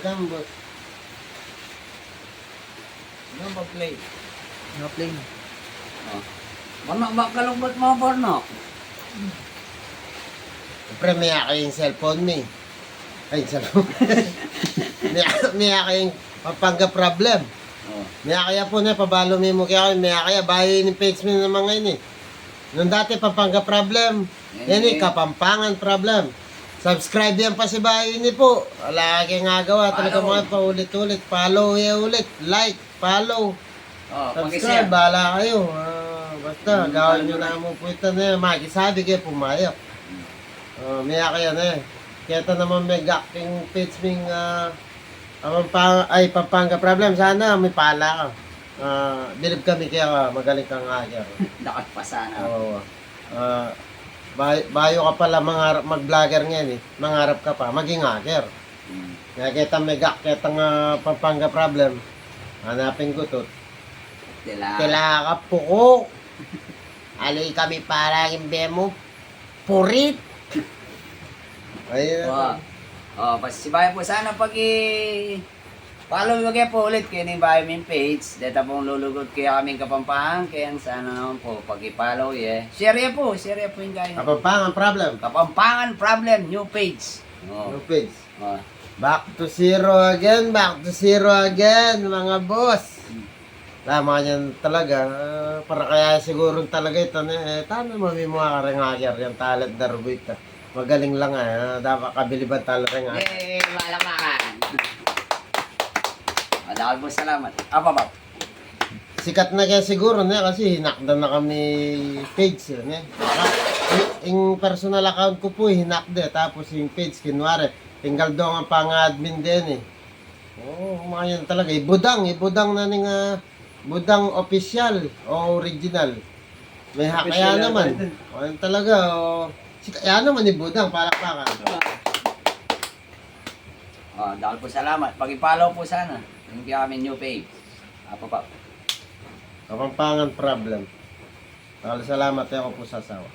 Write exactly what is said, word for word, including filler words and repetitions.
Gambot. Ano ba play? No play na. Oh. Mana ba kalungkot mo, porno? Siyempre, miyake ing cellphone mi. Ay, cellphone. Miya-, miyake ing Pampanga Problem. Oh. Miyake ya pu, ne, pabalu mi mu kaya, miyake ya, bayu ini page mi naman ini. Nung dati, Pampanga Problem. Yan, yan, eh, Kapampangan Problem. Subscribe yan pasibayu ini pu. Wala keng agawa. Talaga, follow, mga paulit-ulit. Follow ya ulit. Like, follow. Oh, subscribe, paki-share. Bahala kayu. Ah, basta, hmm, gawan yu na mu pu ita, ne. Makisabi kayu, pumayap. Hmm. Ah, miyake ya, ne. Keta naman me-hack ing page ming, ah, Pampang-, ay, Pampanga Problem. Sana mipala ka. Ah, bilib kami keka, magaling kang hacker. Dapat pa sana. Oo. Ah, bay-, bayu ka pala mangarap mag-vlogger ngeni, mangarap ka pa maging hacker. Hmm. Keta me-hack ketang, ah, Pampanga Problem. Hanapin ku tut. Tila. Tila ka puku. Ali kami para ing bemu. Purit. Ayun na. Oh. Oh, pasibayu pu sana paki-follow yu kaya pu ulit keni, bayu ming page. Deta pung lulugud kaya kaming Kapampangan, kaya sana naman pu paki-follow ye. Share ye pu, share ye pu ing kaya. Kapampangan Problem. Kapampangan Problem, new page. Oh. New page. Oh. Back to zero again, back to zero again, mga boss. Hmm. Tama yan talaga. Ah, para kaya siguro talaga ita, ne. Eh, tana, mamimuha ka reng hacker yang talent darbu ita. Magaling lang, ah. Dapat kabiliban talaga reng hacker. Yay! Palakpakan! Madakal pung salamat. Apa, Pap? Sikat na kaya siguro, ne, kasi hinak da na kami page, eh, ne. Ing personal account ku pu, hinak da, tapos ing page, kinwari, tinggal dong ing pang-admin deni, eh. Oo, mayan talaga. I Budang, i Budang na ning, ah, Budang official o original. May hack kaya naman. Mayan talaga, o. Si, kaya naman i Budang, palakpakan. Ah, dakal pung salamat. Paki-follow pu sana. Ing kaya kaming new page. Apa, Pap? Kapampangan Problem. Dakal a salamat, e ku pu sasawa.